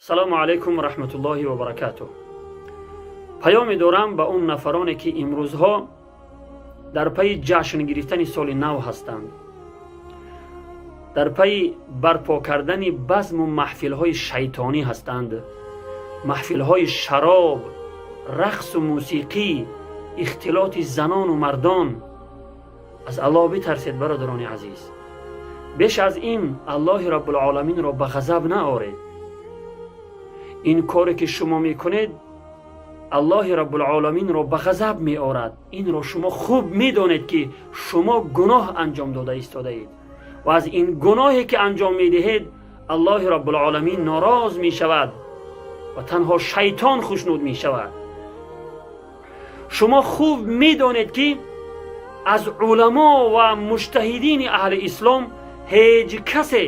Салому алайкум ва раҳматуллоҳи ва баракатуҳ. Паёме дорам ба он нафароне, ки имрӯзҳо дар пайи ҷашн гирифтани соли нав ҳастанд, дар пайи барпо кардани базму маҳфилҳои шайтонӣ ҳастанд, маҳфилҳои шароб, рақсу мусиқӣ, ихтилоти занону мардон. Аз Аллоҳ битарсед, бародарони азиз. Беш аз ин Аллоҳи Раббулоламинро ба ғазаб наоред. Ин коре, ки шумо мекунед, Аллоҳи Раббулоламинро ба ғазаб меорад. Инро шумо хуб медонед, ки шумо гуноҳ анҷом дода истодаед ва аз ин гуноҳе, ки анҷом медиҳед, Аллоҳи Раббулоламин нороз мешавад ва танҳо шайтон хушнуд мешавад. Шумо хуб медонед, ки аз уламо ва муҷтаҳидини аҳли ислом ҳеҷ касе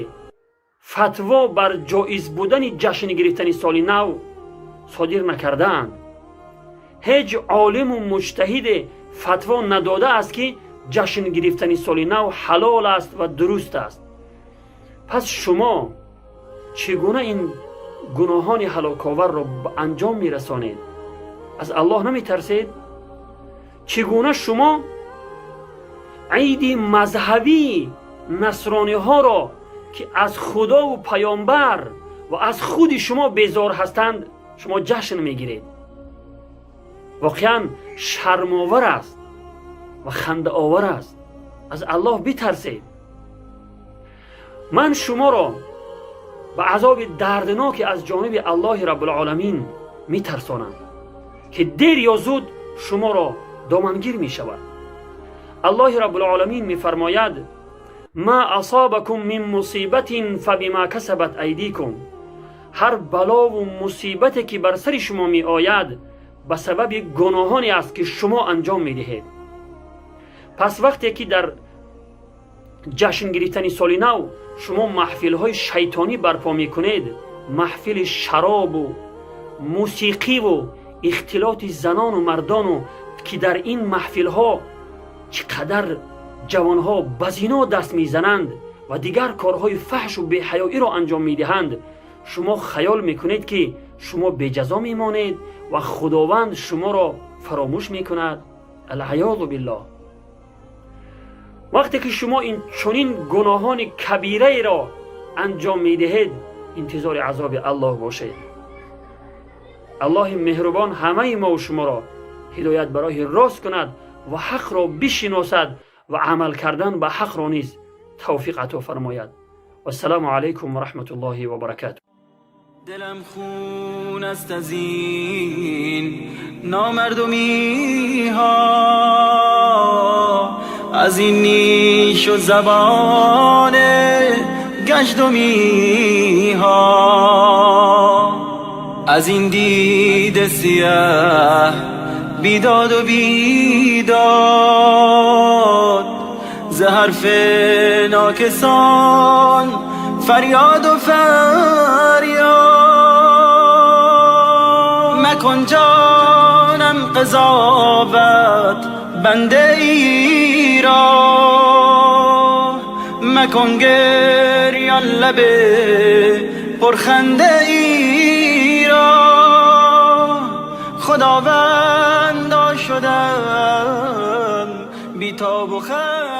фатво бар ҷоиз будани ҷашн гирифтани соли нав содир накардаанд. Ҳеҷ олиму муҷтаҳиде фатво надодааст, ки ҷашн гирифтани соли нав ҳалол аст ва дуруст аст. Пас шумо чӣ гуна ин гуноҳони ҳалоковарро ба анҷом мерасонед? Аз Аллоҳ наметарсед? Чӣ гуна шумо иди мазҳабии насрониҳоро, ки аз Худову паёмбар ва аз худи шумо безор ҳастанд, шумо ҷашн мегиред? Воқеан, шармовар аст ва хандаовар аст. Аз Аллоҳ битарсед. Ман шуморо ба азоби дардноке аз ҷониби Аллоҳи Раббулоламин метарсонам, ки дер ё зуд шуморо домангир мешавад. Аллоҳи Раббулоламин мефармояд: «ما أصابكم من مصيبة فبما كسبت أيديكم». Ҳар балову мусибате, ки бар сари шумо меояд, ба сабаби гуноҳоне аст, ки шумо анҷом медиҳед. Пас вақте ки дар ҷашн гирифтани соли нав шумо маҳфилҳои шайтонӣ барпо мекунед, маҳфили шаробу мусиқиву ихтилоти занону мардону, ки дар ин маҳфилҳо чӣ қадар ҷавонҳо ба зино даст мезананд ва дигар корҳои фаҳшу беҳаёиро анҷом медиҳанд, шумо хаёл мекунед, ки шумо беҷазо мемонед ва Худованд шуморо фаромӯш мекунад? العياذ بالله. Вақте ки шумо ин чунин гуноҳони кабираеро анҷом медиҳед, интизори азоби Аллоҳ бошед. Аллоҳи меҳрубон ҳамаи мову шуморо ҳидоят ба роҳи рост кунад ва ҳақро бишиносад ва амал кардан ба ҳақро низ тавфиқ ато фармояд. Вассалому алайкум ва раҳматуллоҳи ва баракату. دلم خون است از این نامردمی ها، از این نیش و زبان گژدمی ها، از این دید سیه بیداد و بیداد، ز حرف ناکسان فریاد و فریاد. مکن جانم قضاوت بنده ای را، مکن گریان لب پرخنده ای را. خداوندا، شدم بیتاب و خسته.